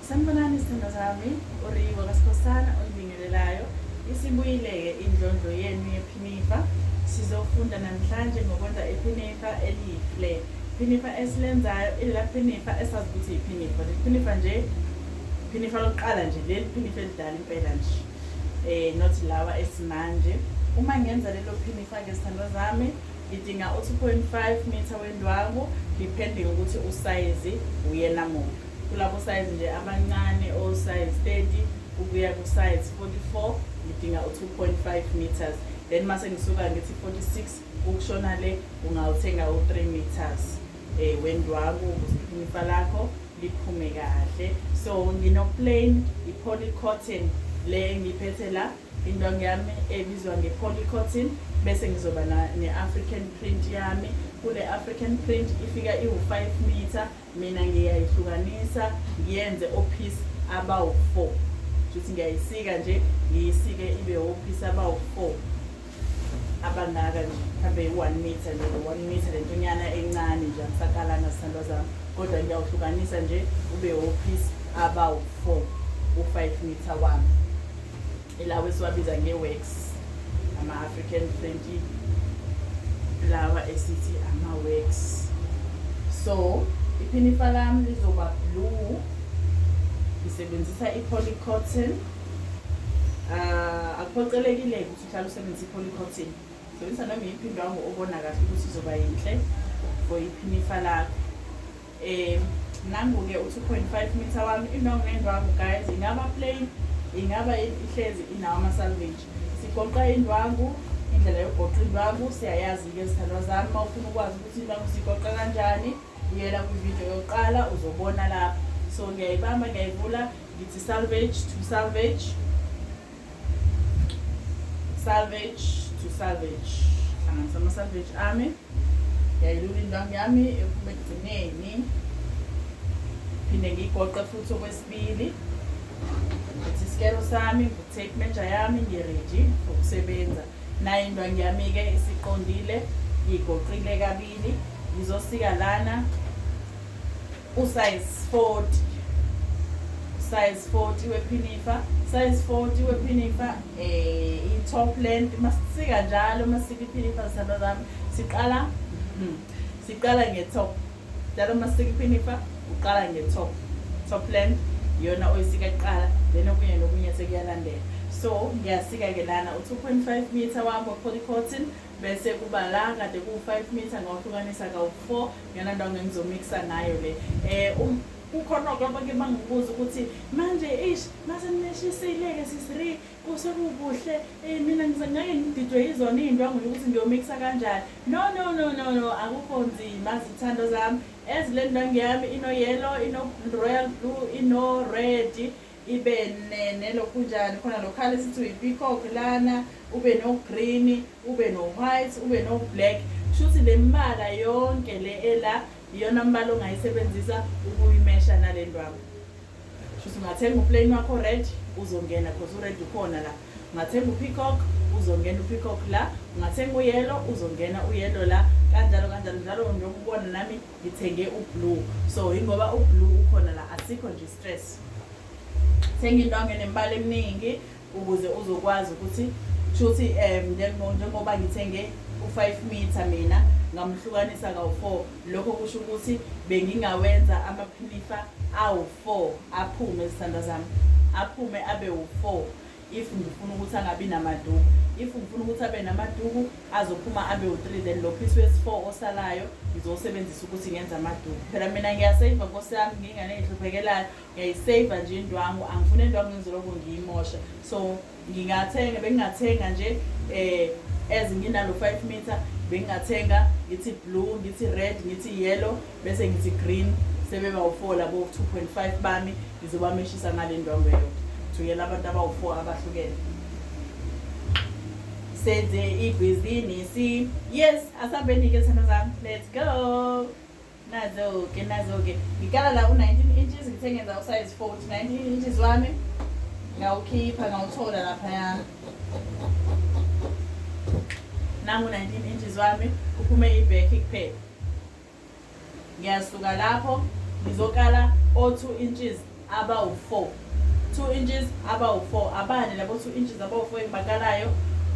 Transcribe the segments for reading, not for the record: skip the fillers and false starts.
Sanibonani izithandwa zami, uRiwo kaSikhosana onibingelelayo. Isibuyile-ke indlondlo yenu yephinifa. Sizofunda namhlanje ngokwenza iphinifa eliyi-flare. Iphinifa esilenzayo ilela phinifa esazi ukuthi yiphinifa. Leli phinifa nje, phinifa lokuqala nje, leli phinifa elidala impela nje. Not lawa esimanje. Uma ngenza lelo phinifa-ke zithandwa zami, ngidinga u-2.5 meter wendwangu, depending ukuthi usayizi uyena muphi. Kulabo size nje abancane, o size 30 ukuya ku size 44, ngidinga u-2.5 meters. Then mase ngisuka ngithi 46 ukushona le, ungawuthenga u-3 meters wendwangu ukuze iphinifa lakho liphume kahle. So ngino plain i-poly cotton le engiyiphethe la, indwangu yami ebizwa nge-poly cotton, bese ngizoba ne-African print yami. Kule African print ifika iwu-5 meter, mina ngiyayihlukanisa ngiyenze o-piece abawu-4. Shuthi ngiyayisika nje, ngiyisike ibe o-piece abawu-4 abangaka nje, mhlambe i-1 meter nje, 1 meter lentonyana encane nje, akusakalanga zithandwa zami, kodwa ngiyawuhlukanisa nje ube o-piece abawu-4 u-5 meter wami. Ilawa esiwabiza nge-wax, ama-African print lawa esithi ama-wax. So iphinifa lami lizoba blue, ngisebenzisa i-poly cotton. Akuphoqelekile ukuthi uhlale usebenzisa i-poly cotton, sebenzisa noma iyiphi indwangu obona kahle ukuthi izoba yinhle for iphinifa lakho. Nangu-ke u-2.5 meter wami. Indwangu nendwangu guys, ingaba plain, ingaba ihlezi inawo ama-selvage. Sigoqa indwangu, indlela yokugoqa indwangu siyayazi-ke zithandwa zami. Uma ufuna ukwazi ukuthi indwangu sigoqa kanjani, buyela kwividiyo yokuqala, uzobona lapho. So ngiyayibamba, ngiyayivula, ngithi selvage to selvage, selvage to selvage, hlanganisa ama-selvage ami, ngiyayilula indwangu yami ephuma ekugcineni, phinde ngiyigoqe futhi okwesibili. Ngithi isikelo sami, ngi-tape measure yami, ngi-ready ukusebenza. Nayo indwangu yami-ke isiqondile, ngiyigoqile kabili. Ngizosika lana usize 40, size 40 wephinifa, size 40 wephinifa. I-top length, masisika njalo, masisika iphinifa zithandwa zami, siqala nge-top. Njalo masisika iphinifa uqala nge-top, top length iyona oyisika kuqala, then okunye nokunye sekuyalandela. So ngiyasika-ke lana u-2.5 meter wami we-poly cotton, bese kuba la kade ku-5 meter, ngawuhlukanisa kawu-4, iyona ndwangu engizomixa ngayo le. Kukhona-ke abake bangibuza ukuthi manje ish, mase nimeshisile-ke sisi, kusekukuhle, mina ngeke ngididwe yizona iy'ndwangu ukuthi ngiyomixa kanjani. No, no, no, no, no, akukho nzima zithando zami. As le ndwangu yami ino-yellow, ino-royal blue, ino-red, ibe nelokhunjani khona lo-colour esithi uyi-peacock lana, ube no-green, ube no-white, ube no-black. Kusho le mbala yonke le ela iyona mbala ongayisebenzisa ukuyimesha nale ndwangu. Shuthi ungathenga uplain wakho red, uzongena because u-red ukhona la. Ungathenga upeacock, uzongena upeacock la. Ungathenga uyellow, uzongena uyellow la, kanjalo kanjalo njalo. Njengoba nami ngithenge ublue, so ingoba ublue ukhona la, asikho nje stress. Thenga indwangu enemibala eminingi ukuze uzokwazi ukuthi shuthi njengoba ngithenge u-5 meter mina, ngamhlukanisa kawu-4, lokho kusho ukuthi bengingawenza amaphinifa awu-4 aphume zithandwa zami, aphume abe u-4 if ngifuna ukuthi angabi namaduku. If ngifuna ukuthi abe namaduku, azophuma abe u-3, then lo piece wesi-4 osalayo ngizowusebenzisa ukuthi ngenze amaduku. Phela mina ngiyaseyiva, nkosi yami, ngingane ey'hluphekelayo, ngiyayiseyiva nje indwangu, angifuni indwangu ngizolokhu ngiyimosha. So ngingathenga, bengingathenga nje as nginalo 5 meter, bengingathenga ngithi blue, ngithi red, ngithi yellow, bese ngithi green, sebeba u-4 labo 2.5 bami, ngizobameshisa ngale ndwangu eyodwa, thuyela abantu abawu-4 abahlukene, senze ibhizinisi. Yes, asambeni-ke zithandwa zami, let's go. Nazo-ke, nazo-ke, ngikala la u-19 inches, ngithe ngenza usize 40. 19 inches wami ngawukhipha, ngawuthola laphaya. Nangu 19 inches wami, kuphume i-back kuphela. Ngiyasuka lapho ngizokala o-2 inches. abawu-4, 2 inches abawu-4. Abane labo 2 inches abawu-4 engibakalayo?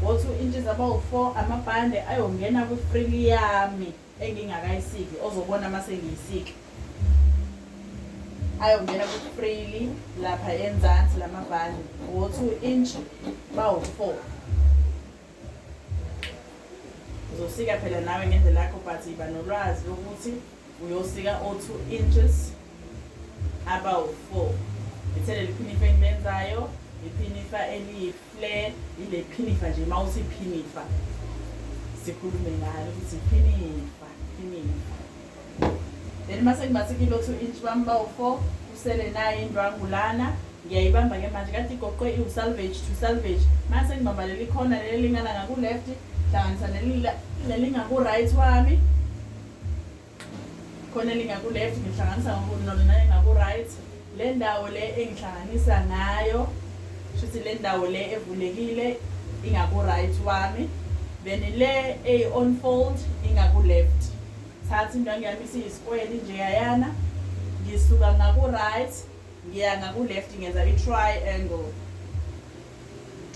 Wo-2 inches abawu-4, amabhande ayongena kwi-frill yami engingakayisiki, ozobona uma sengiyisika. Ayongena kwi-frill lapha enzansi lamabhande wo-2 inch bawu-4. Uzosika phela nawe ngendlela yakho, but iba nolwazi lokuthi uyosika o-2 inches abawu-4. Ngithe leli phinifa engilenzayo iphinifa eliyi-flare, ile phinifa nje. Uma uthi phinifa, sikhulume ngalo ukuthi phinifa, phinifa. Then mase ngibasikile o-2 inch bami bawu-4, kusele nayo indwangu lana. Ngiyayibamba-ke manje, kade igoqwe iwu-selvage to selvage. Mase ngibamba leli khona leli lingana ngaku-left, hlanganisa nelingaku-right wami, khona elingaku-left, ngihlanganisa ngaku-right. Le ndawo le engihlanganisa ngayo, shuthi le ndawo le evulekile ingaku-right wami, then le eyi-on fold ingaku-left. Thatha indwangu yami isiyisikweli nje yayana, ngisuka ngaku-right ngiya ngaku-left, ngenza i-triangle,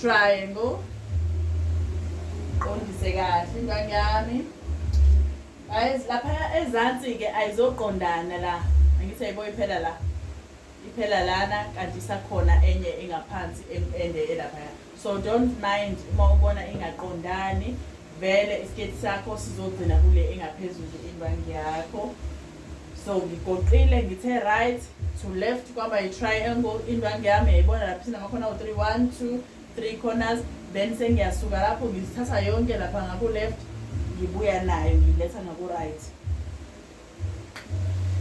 triangle. Qondise kahle indwangu yami. Guys, lapha ezansi-ke ayizoqondana la, angithi ayibo, iphela la, iphela lana, kanti isakhona enye engaphansi ende elaphaya. So don't mind uma ubona ingaqondani. Vele isiketi sakho sizogcina kule engaphezulu indwangu yakho. So ngigoqile, ngithe right to left, kwaba i-triangle indwangu yami. Yayibona lapho sinamakhona awu-3, 1, 2, 3 corners. Then sengiyasuka lapho, ngizithatha yonke lapha ngaku-left, ngibuya nayo, ngiyiletha ngaku-right.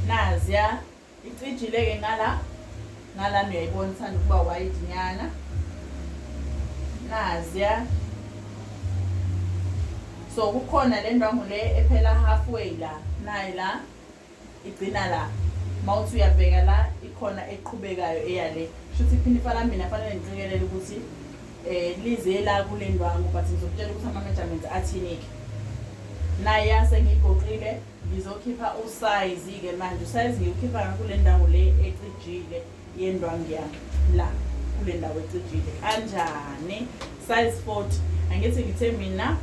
Naziya icijile-ke ngala, ngalana uyayibona ithanda ukuba wide nyana. Naziya. So kukhona le ndwangu le ephela halfway la, nayi la igcina la. Mawuthi uyabheka la, ikhona eqhubekayo eyale. Shuthi iphinifa lami mina fanele ngiqikelele ukuthi lize la kule ndwangu, but ngizokutshela ukuthi ama-measurements athini-ke. Naye sengiyigoqile, ngizokhipha usayizi-ke manje. Usayizi ngiwukhipha ngakule ndawo le ecijile yendwangu yami la, kule ndawo ecijile. Kanjani? Size 40, angithi ngithe mina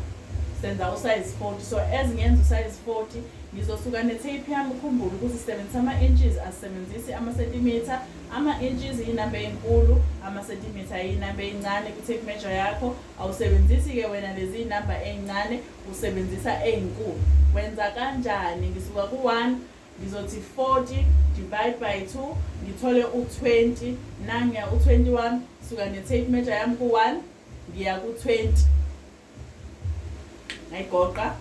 senza usize 40. So as ngenza usize 40, ngizosuka ne-tape yami. Ukhumbule ukuthi sisebenzisa ama-inches, asisebenzisi ama-centimeter. Ama-inches iyinamba ey'nkulu, ama-centimeter iyinamba ey'ncane kwi-tape measure yakho. Awusebenzisi-ke wena lezi iy'namba ey'ncane, usebenzisa ey'nkulu. Wenza kanjani? Ngisuka ku-1, ngizothi 40 divide by 2, ngithole u-20. Nangiya u-21, suka ne-tape measure yami ku-1, ngiya ku-20, ngayigoqa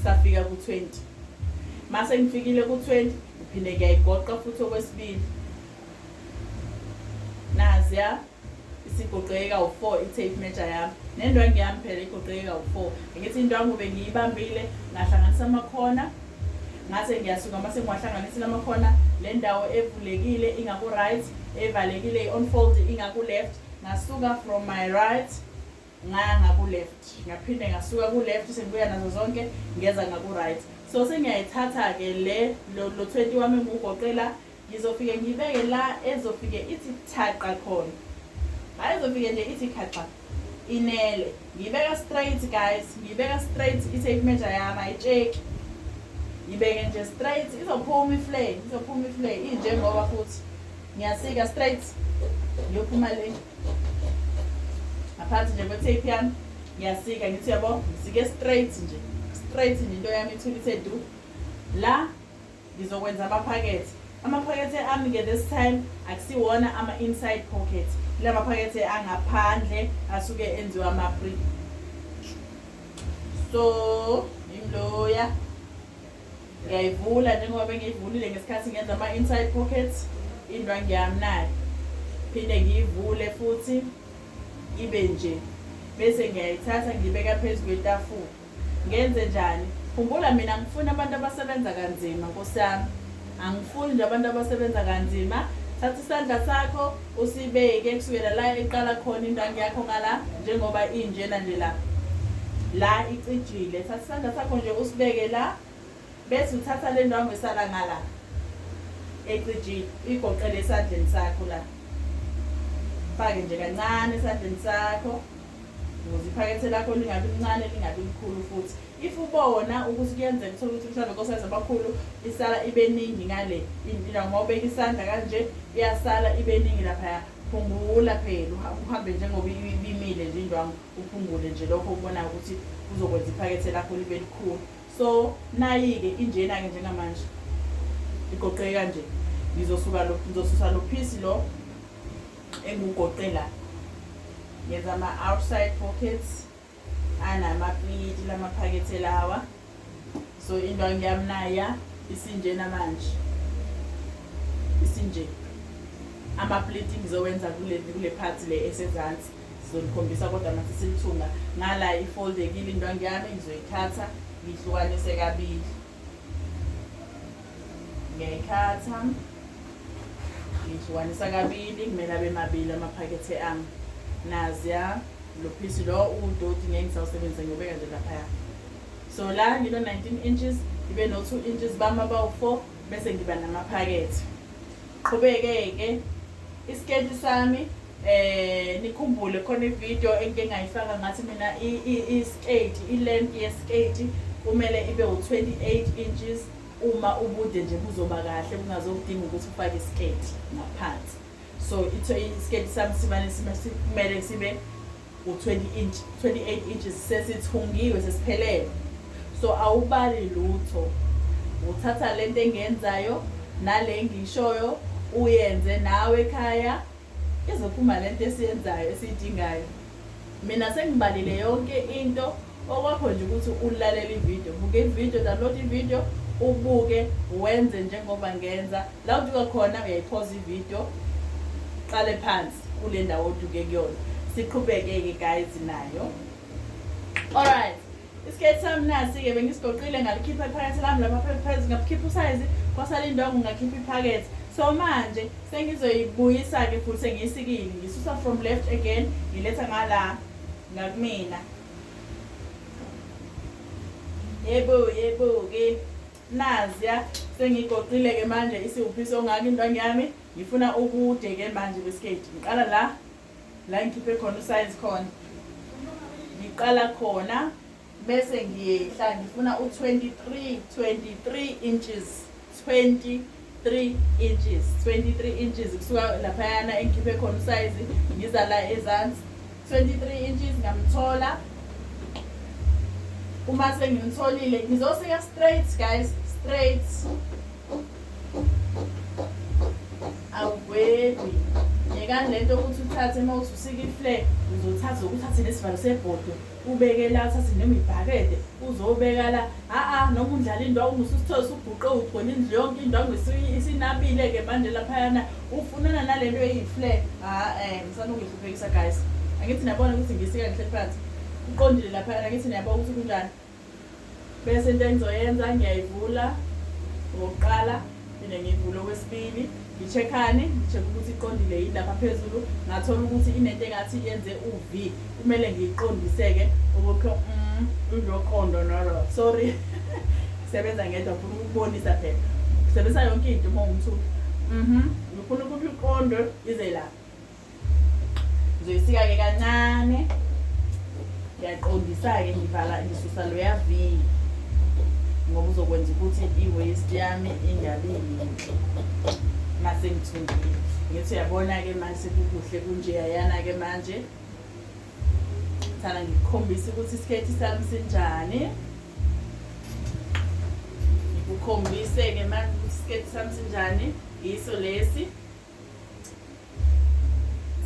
safika ku-20. Mase ngifikile ku-20, ngiphinde ngiyayigoqa futhi okwesibili. Naziya isigoqeke kawu-4 i-tape measure yami, nendwangu yami phela igoqeke kawu-4. Ngithi indwangu bengiyibambile, ngahlanganisa amakhona, ngase ngiyasuka. Mase ngiwahlanganisile amakhona, le ndawo evulekile ingaku-right, evalekile i-on fold ingaku-left. Ngasuka from my right ngaya ngaku-left, ngaphinde ngasuka ku-left, sengibuya nazo zonke, ngeza ngaku-right. So sengiyayithatha-ke le lo 20 wami engiwugoqela, ngizofike ngibeke la ezofike ithi thaqa khona. Hayi, izofike nje ithi khaxa, inele. Ngiyibeka straight, guys, ngiyibeka straight i-tape measure yami, ayitsheki. Ngibeke nje straight, izophuma i-flare, izophuma i-flare injengoba futhi ngiyasika straight, ngiyophuma le ngaphansi nje kwe-tape yami. Ngiyasika, ngithi yabo, ngisike straight nje, straight nje, into yami ithule ithe du. La ngizokwenza amaphakethe. Amaphakethe ami-ke this time akusiwona ama-inside pocket, la maphakethe angaphandle asuke enziwa ama-pre. So imloya ngiyayivula njengoba bengiyivulile ngesikhathi ngenza ama-inside pockets indwangu yami nayo. Phinde ngiyivule futhi ibe nje, bese ngiyayithatha ngiyibeka phezu kwetafula. Ngenze njani? Khumbula, mina ngifuna abantu abasebenza kanzima, nkosi yami. Angifuni nje abantu abasebenza kanzima. Thatha isandla sakho usibeke kusukela la eqala khona indwangu yakho ngala, njengoba injena nje la, la icijile. Thatha isandla sakho nje usibeke la, bese uthatha le ndwangu esala ngala. Ecijile, uyigoqele esandleni sakho la. Fake nje kancane esandleni sakho ukuze iphakethe lakho lingabi lincane, lingabi likhulu futhi. If ubona ukuthi kuyenzeka uthole ukuthi mhlawumbe kosayizi abakhulu isala ibe ningi ngale, ngoba ubeka isandla kanje iyasala ibe ningi laphaya. Phungula phela, uhambe njengoba ibimile nje indwangu, uphungule nje lokho okubonayo ukuthi kuzokwenza iphakethe lakho libe likhulu. So nayi-ke injena-ke njengamanje igoqeke kanje. Ngizosuka lo, ngizosusa lo piece lo engiwugoqe la. Ngenza ama-outside pockets anamapliti lamaphakethe lawa. So indwangu yami naya isinjena manje, isinje. Amapliti ngizowenza kule part le esezansi, sizolikhombisa kodwa mase silithunga. Ngala ifoldekile indwangu yami, ngizoyithatha ngiyihlukanise kabili. Ngiyayikhatha ngiyihlukanisa kabili, kumele abe mabili amaphakethe ami. Naziya lo piece lo uwudoti, ngeke ngisawusebenzisa, ngiyobeka nje laphaya. So la ngino 19 inches, ngibe no 2 inches bami abawu-4, bese ngiba namaphakethe. Qhubeke-ke isiketi sami. Nikhumbule khona ivideo engike ngayifaka, ngathi mina isketi, i-length yesketi kumele ibe u-28 inches uma ubude nje buzoba kahle, kungazokudinga ukuthi ufake isketi ngaphansi. So isketi sami sibane kumele sibe u-20 inch, 28 inches sesithungiwe, sesiphelele. So awubali lutho, uthatha lento engiyenzayo nale engiyishoyo uyenze nawe ekhaya, izophuma lento esiyenzayo esiyidingayo. Mina sengibalile yonke into, okwakho nje ukuthi ulalele ivideo, buke ivideo, download ivideo, ubuke wenze njengoba ngenza. La uduka khona uyayiphoza ivideo, qale phansi kule ndawo oduke kuyona. Siqhubeke-ke guys nayo. Alright, isiketi sami nasi-ke bengisigoqile, ngalikhipha iphakethe lami lapha phezulu, ngakhipha usayizi, kwasala indwangu, ngakhipha iphakethe. So manje sengizoyibuyisa-ke futhi, sengiyisikile, ngisusa from left again, ngiletha ngala ngakumina. Yebo, yebo-ke naziya sengiyigoqile-ke manje, isiwuphisi ongaka indwangu yami. Ngifuna ubude-ke manje besiketi. Ngiqala la ngikhiphe khona usayizi khona, ngiqala khona bese ngiyehla. Ngifuna u-23, 23 inches, 23 inches, 23 inches kusuka laphayana engikhiphe khona usayizi, ngiza la ezansi, 23 inches ngamthola. Uma sengimtholile ngizosika straight guys, straight, awugwebi. Yekani lento ukuthi uthathe uma uthi usika i-flare, uzothatha uthathe nesivalo sebhodo ubeke la, uthathe noma ibhakede uzobeka la. A-a, noma undlala indwangu ususithole usuguqe ugcwele indlu yonke, indwangu isinabile-ke manje laphayana, ufunana nalento eyi-flare. Ha-e, ngisanda ukuyihluphekisa guys. Angithi niyabona ukuthi ngisika ngihleli phansi, kuqondile laphayana, angithi niyabona ukuthi kunjani. Bese into engizoyenza, ngiyayivula okokuqala, phinde ngiyivule okwesibili, ngi-check-ani, ngi-check ukuthi iqondile yini lapha phezulu. Ngathola ukuthi inento engathi yenze u-V, kumele ngiyiqondise-ke ukuthi izoqonda nalo. Sorry, sebenza ngedwa, ngifuna ukukubonisa phela, sebenzisa yonke into uma ungumthungi. Ngifuna ukuthi iqonde ize la. Ngizoyisika-ke kancane, ngiyaqondisa-ke, ngivala, ngisusa loya V ngoba uzokwenza ukuthi i-waist yami ingabi yinhle mase ngithungile. Ngithi uyabona-ke manje sekukuhle kunjeyayana-ke manje. Thana ngikukhombise ukuthi isiketi sami sinjani, ngikukhombise-ke manje ukuthi isiketi sami sinjani. Yiso lesi.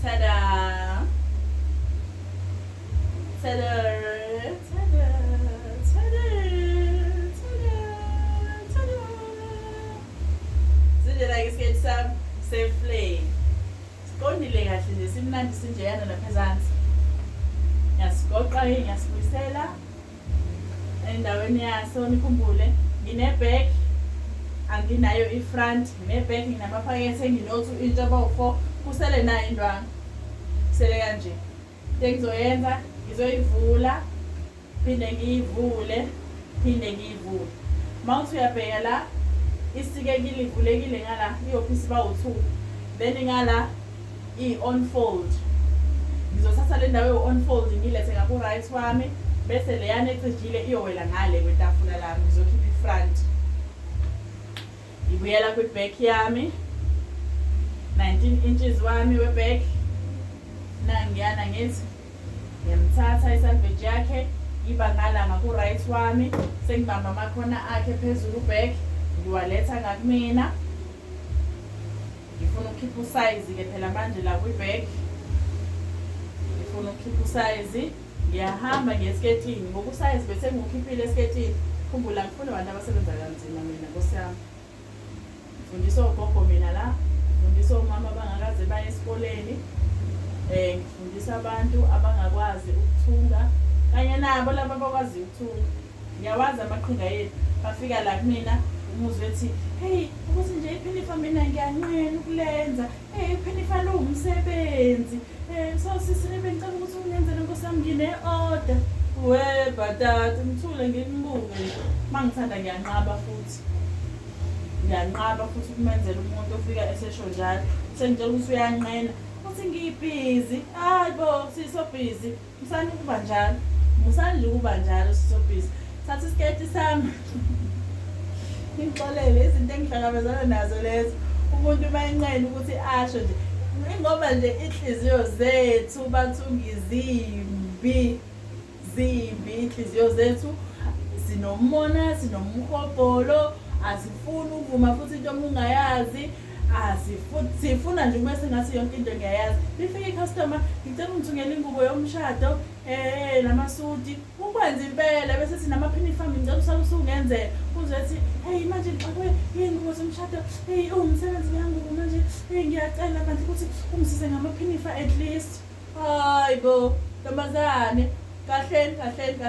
Tada! Tada! Tada! Tada! Tada! Tada! Sinjena-ke isiketi sami se-flare. Siqondile kahle nje, simnandi sinjeyana lapha ezansi. Ngiyasigoqa-ke, ngiyasibuyisela endaweni yaso. Nikhumbule ngine-back, anginayo i-front, ngine-back, nginamaphakethe, ngino-2 inch abawu-4, kusele nayo indwangu, kusele kanje. Into engizoyenza, ngizoyivula, phinde ngiyivule, phinde ngiyivule. Uma uthi uyabheka la, Isikekile, ivulekile ngala, iyophisi bawu-2, then ngala i-on fold. Ngizothatha le ndawo ewu-on fold ngilethe ngaku-right wami, bese leyana ecijile iyowela ngale kwetafula lami. Ngizokhipha i-front, ngibuyela kwi-back yami, 19 inches wami we-back. Nangiyana ngithi ngiyamthatha i-selvage yakhe, iba ngala ngaku-right wami. Sengibamba amakhona akhe phezulu back, ngiwaletha ngakumina. Ngifuna ukukhipha usayizi-ke phela manje la kwi-back, ngifuna ukukhipha usayizi. Ngiyahamba ngiye esiketini ngoba usayizi bese ngiwukhiphile esiketini. Khumbula, ngifuna abantu abasebenza kanzima mina, nkosi yami. Ngifundisa ogogo mina la, ngifundisa omama abangakaze baye esikoleni, ngifundisa abantu abangakwazi ukuthunga kanye nabo laba abakwaziyo ukuthunga. Ngiyawazi amaqhinga yethu. Bafika la kumina umuzwe ethi, hey, ukuthi nje iphinifa mina ngiyanqena ukulenza, hey, iphinifa liwumsebenzi, so sisi nibe ngicela ukuthi ungenzele, nkosi yami, ngine-order. We bhatata, ngithule ngimbuke nje. Uma ngithanda ngiyanqaba futhi, ngiyanqaba futhi ukumenzela umuntu ofika esesho njalo. Sengitshela ukuthi uyanqena, uthi ngibhizi. Hayi bo, siso busy, musani ukuba njalo, musani nje ukuba njalo, siso busy. Thatha isiketi sami, ngixolele izinto engihlangabezana nazo lezo. Umuntu uma enqena ukuthi asho nje, ingoba nje inhliziyo zethu bathungi zimbi, zimbi inhliziyo zethu. Sinomona, sinomhobholo, asifuni ukuvuma futhi into uma ungayazi. Asifuni, sifuna nje kube sengathi yonke into ngiyayazi. Lifike i-customer, ngicela ungithungele ingubo yomshado namasudi. Ukwenza impela bese sinamaphinifa, ngicela usale usungenzela. Uzothi, hey, manje ngixakwe iy'ngubo zomshado, hey, uwumsebenzi leya ngubo manje, hey, ngiyacela bandla ukuthi ungisize ngamaphinifa at least. Hayi bo, ntombazane, kahleni kahleni kahleni.